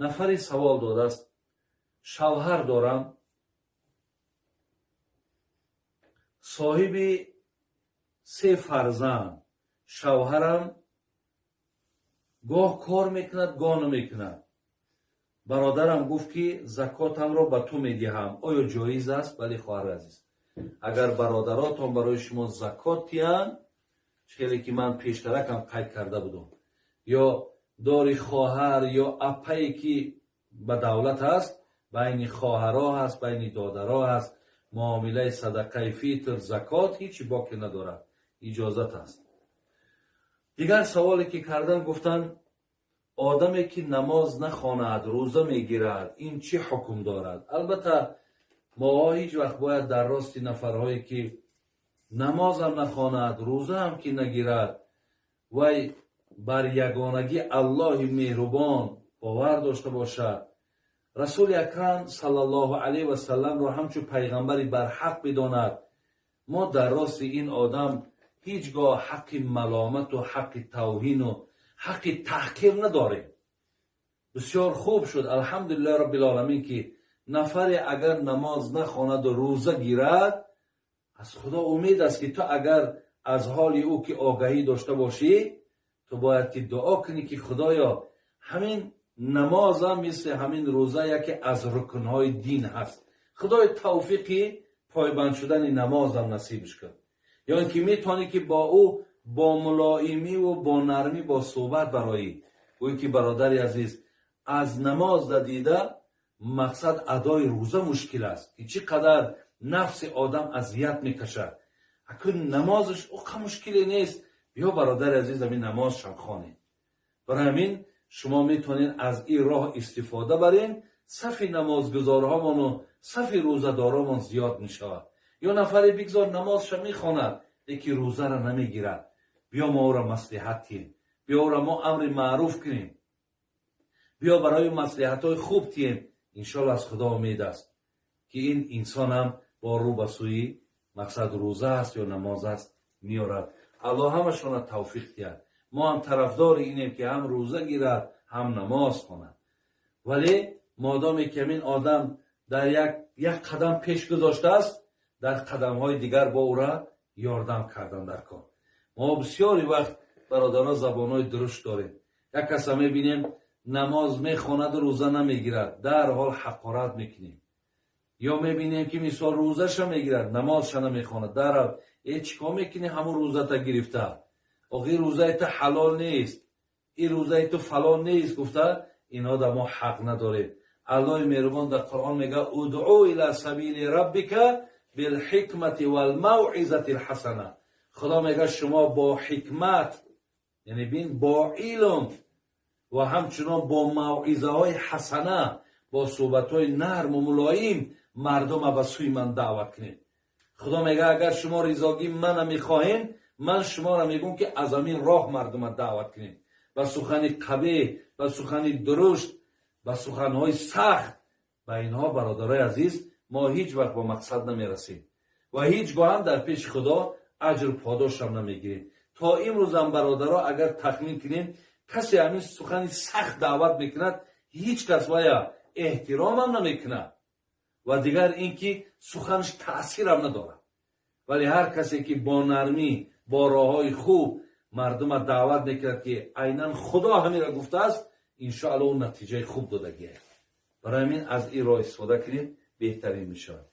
Нафаре савол додааст: шавҳар дорам, соҳиби се фарзанд, шавҳарам гоҳ кор мекунад, гоҳ намекунад. Бародарам гуфт, ки закотамро ба ту медиҳам, оё ҷоиз аст? Бале, хоҳари азиз, агар бародаротон барои шумо закот диҳанд, хеле ки ман пештаракам қайд карда будам, ё дори хоҳар ё апае ки ба давлат аст, байни хоҳаро ҳаст, байни додаро ҳаст, муомилаи садақаи фитр, закот ҳеҷ боке надорад, иҷозат аст. Дигар саволе ки кардан, гуфтанд: одаме ки намоз нахонад, рӯза мегирад, ин чӣ ҳукм дорад? Албатта, моҳо ҳеҷ вақт бояд дар рости нафарҳое ки намозам нахонад, рӯзаам ки нагирад, вай бар ягонагӣ Аллоҳи меҳрубон бовар дошта бошад, Расули Акрам саллаллоҳу алайҳи васалламро ҳамчун пайғамбари барҳақ бидонад, мо дар рости ин одам ҳеҷ гоҳ ҳаққи маломату ҳаққи тавҳину ҳаққи таҳқир надорем. Бисёр хуб шуд, алҳамдулиллаҳи роббил оламин, ки нафаре агар намоз нахонаду рӯза гирад, аз Худо умед аст, ки ту агар аз ҳоли ӯ ки огаҳӣ дошта бошӣ, ту бояд ки дуо кунӣ, ки Худоё, ҳамин намозам мисли ҳамин рӯза яке аз рукнҳои дин ҳаст, Худои тавфиқи пойбанд шудани намозам насибш кун. Ё ин ки метавонӣ ки бо ӯ бо мулоимиву бо нармӣ бо суҳбат бароӣ, гӯӣ ки бародари азиз, аз намоз дида мақсад адои рӯза мушкил аст, ки чӣ қадар нафси одам азият мекашад, акун намозаш оқа мушкиле нест, биё, бародари азиз, ҳамин намозшам хонем. Барои ҳамин шумо метавонед аз ин роҳ истифода барен, сафи намозгузорҳомону сафи рӯзадоромон зиёд мешавад. Ё нафаре бигзор намозша мехонад, лекин рӯзаро намегирад, биё мо ӯро маслиҳат кунем, биё ӯро мо амри маъруф кунем, биё барои маслиҳатҳои хуб тием. Иншоалло, аз Худо умед аст, ки ин инсонам бо рӯ ба сӯи мақсад, рӯза аст ё намоз аст, меорад. Аллоҳ ҳамашонро тавфиқ диҳад. Мо ҳам тарафдори инем, ки ҳам рӯза гирад, ҳам намоз хонад, вале модоме ки ҳамин одам дар як қадам пеш гузоштааст, дар қадамҳои дигар бо ӯра ёрдам кардан дар кор. Мо бисёри вақт, бародарон, забонҳои дурушт дорем. Як каса мебинем, намоз мехонаду рӯза намегирад, дарҳол ҳақорат мекунем. Ё мебинем, ки мисол рӯзаша мегирад, намозша намехонад, дарҳол: «Э, чӣ кор мекунӣ ҳамун рӯзата гирифта? Охи рӯзаи ту ҳалол нест, ин рӯзаи ту фалон нест», гуфта. Инҳо дар мо ҳақ надорем. Аллоҳи меҳрубон дар Қуръон мега: «Удъу ила сабили раббика билҳикмати валмавъизати лҳасана». Худо мега, шумо бо ҳикмат, яъне бин, бо илм ва ҳамчунон бо мавъизаҳои ҳасана, бо суҳбатҳои нарму мулоим мардума ба сӯи ман даъват кунед. Худо мега, агар шумо ризогии мана мехоҳед, ман шуморо мегӯм, ки аз ҳамин роҳ мардума даъват кунед. Ба сухани қабеҳ, ба сухани дурушт, ба суханҳои сахт, ба инҳо, бародарои азиз, мо ҳеҷ вақт ба мақсад намерасем ва ҳеҷ гоҳ ҳам дар пеши Худо аҷру подошам намегирем. То имрӯзам, бародаро, агар тахмин кунем, касе ҳамин сухани сахт даъват мекунад, ҳеҷ кас вая эҳтиромам намекунад ва дигар ин ки суханаш таъсирам надорад. Вале ҳар касе ки бо нармӣ, бо роҳҳои хуб мардума даъват мекунад, ки айнан Худо ҳаминро гуфтааст, иншоалло, ӯ натиҷаи хуб додагиаст. Барои ҳамин аз ин роҳ истифода кунем, беҳтарин мешавад.